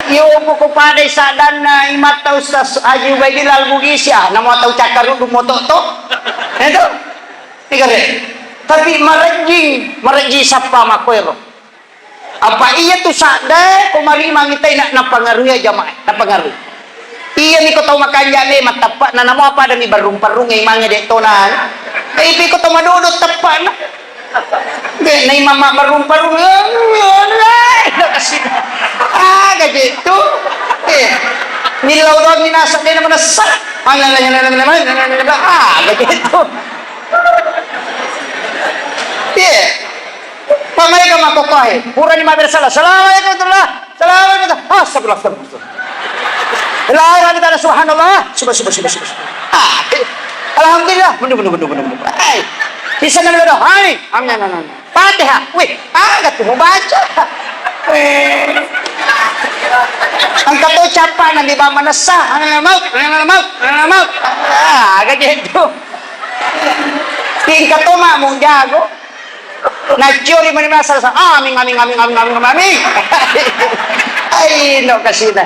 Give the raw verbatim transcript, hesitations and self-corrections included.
Iyo, poko padai saddanna imatta Ustaz Haji Ubaidillah Al-Bugisi, ah, namo tau cakkaruddu moto to. Itu. Nigare. Tapi marejjing, marejjing sappa makkoero. Apa iya tu sadda ko marimangi tai na, napangaruhi jamaah, napangaruhi. Iya ni ko tau makanja le matappa na namo apa ada mi barung-parung imangi de tona. Eh, ipi ko tau madodo teppa na. Be, na imam mabbarung-barung, eh, eh, eh, kasi. Ah, gaje tu. Eh, millau doang minasa de na manessa. Ah, gaje tu. Iya. Pamaika makkokkoe, purani mabbere salam. Assalamualaikum warahmatullah. Assalamualaikum. Astagfirullah, astagfirullah. La ilaha illallah, subhanallah. Subhan-, subhan-, subhan-, subhan-, subhan-. Ah, eh. Alhamdulillah. Mundur, mundur, mundur, mundur, mundur. Hai. Bisa nang doa. Hai. Amin, amin, amin. Fatihah. Wih, aga tu mau baca. Eh. Engka to cappa nabi ba manessa. Amin, amin, amin, amin, amin, amin. Ah, aga je tu. Tingkat to mak mau jago. Nacciori mani masa, aming, aming, aming, aming, aming, aming. Ai, no kasina.